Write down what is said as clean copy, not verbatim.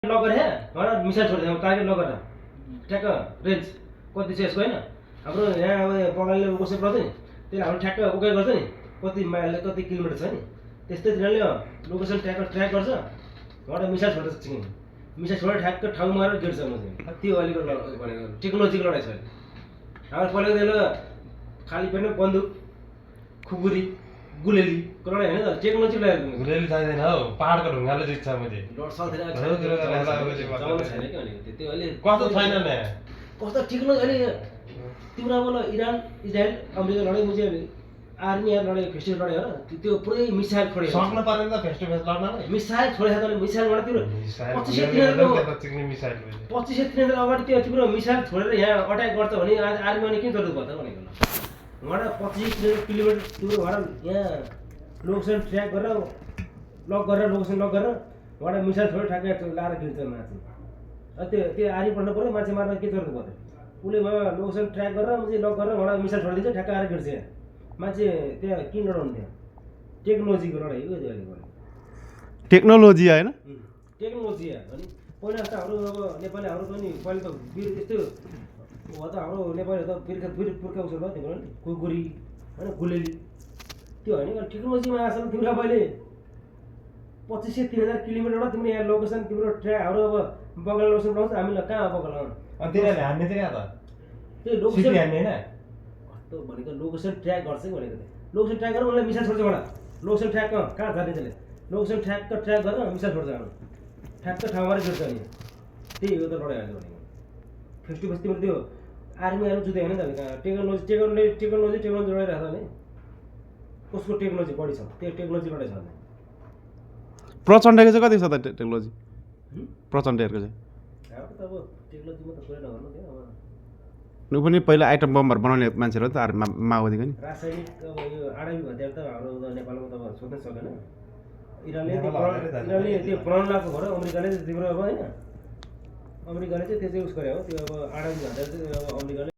लगर हे भनेर मिसाइल छोडिदियो टार्गेट लगर ठ्याक्क रेन्ज कति छ यसको होइन हाम्रो यहाँ अब बगानले कसै पर्छ नि त्यसले हाम्रो ठ्याक्क उकाइ गर्छ नि कति माइल कति किलोमिटर छ नि त्यस्तै तिनीहरूले लोकेसन ट्र्याक गर्छ उहाँबाट मिसाइल छोड्छ छिङ मिसाइल छोडेर ठ्याक्क ठाउँ मारेर गिर्छ म त्यो अहिलेको भनेको टेक्नोलोजीको लडाइँ छ अहिले हाम्रो पहिलाको त्यसले खाली पनि बन्दुक खुकुरी गुलेलीको लडाइँ होइन त टेक्नोलोजी लडाइँ गुलेली चाहिँदैन हौ पहाडको ढुङ्गाले जित्छ मैले छैन क्या भनेको त्यो अहिले कस्तो छैन नि कस्तो टेक्नोलोजी अहिले तिम्रो अब इरान इजरायल अमेरिका लडाइँ मुझे आर्मी लडाइँ फेस्टिभल लडाइँ हो त्यो पुरै मिसाइल छोडे सक्न परेन त फेस टु फेस लड्न मिसाइल छोडेको त मिसाइलबाट तिम्रो 2500 अगाडि त्यो तिम्रो मिसाइल छोडेर यहाँ अट्याक गर्छ भने आज आर्मीले के जरुरत पर्छ भनेको उहाँबाट 25 किलोमिटर तिम्रो उहाँबाट यहाँ लोकेसन ट्र्याक गरेर लक गरेर लोकेसन लक गरेर उहाँबाट मिसाइल छोडेर ठ्याक्कै लाएर गिर्छ मान्छे त्यो आर्मी पढ्नु पऱ्यो मान्छे मार्न के जरुरत पर्छ उसले लोकेसन ट्र्याक गरेर मान्छे लक गरेर उहाँबाट मिसाइल छोडिदिन्छ ठ्याक्कै आएर गिर्छ मान्छे त्यहाँ किन लडाउनु थियो टेक्नोलोजीको लडाइँ हो त्यो अहिले टेक्नोलोजी होइन टेक्नोलोजी अनि पहिला जस्तो हाम्रो अब नेपाली हाम्रो पनि पहिला त वीर त्यस्तो हो त हाम्रो नेपाली त वीर पुर्खा उसो भयो त्यो नि कुकुरी होइन गुलेली त्यो होइन टेक्नोलोजीमा आएछ तिम्रो अब अहिले 2500-3000 किलोमिटरबाट तिम्रो यहाँ लोकेसन तिम्रो ट्र्याक हाम्रो अब बगाल लोकेसन लगाउँछ हामीलाई कहाँ बगाल अनि तिनीहरूले हान्ने चाहिँ कहाँ त त्यो लोकेसन हान्ने होइन कस्तो भनेको लोकेसन ट्र्याक गर्छ भनेको लोकेसन ट्र्याक गरेर उसलाई मिसाइल छोड्छ मलाई लोकेसन ट्र्याक कहाँ जाने त्यसले लोकेसन ट्र्याक गरेर मिसाइल छोड्छ हाम्रो ठ्याक्क ठाउँमा गिर्छ नि त्यही हो त लडाइँ हाल्यो भनेको फेस टु फेस तिम्रो त्यो आर्मीहरू जुत्यो होइन त टेक्नोलोजी लडाइरहेको छ भने कसको टेक्नोलोजी बढी छ त्यो टेक्नोलोजी लडाइँ छ भने प्रचण्डको चाहिँ कति छ त टेक्नोलोजी प्रचण्डहरूको चाहिँ अब त अब टेक्नोलोजीमा त कुरा नगर्नु थियो अब ऊ पनि पहिला आइटम बमहरू बनाउने मान्छेहरू त माओवादीको नि रासायनिक अब यो आणविक हतियार त हाम्रो नेपालमा त सोध्नै सकेन इरानले त्यो प्रण लगाएको भएर अमेरिकाले तिम्रो अब होइन अमेरिकाले चाहिँ त्यो चाहिँ उस गरे हो त्यो अब आणविक हतियार चाहिँ अब अमेरिकाले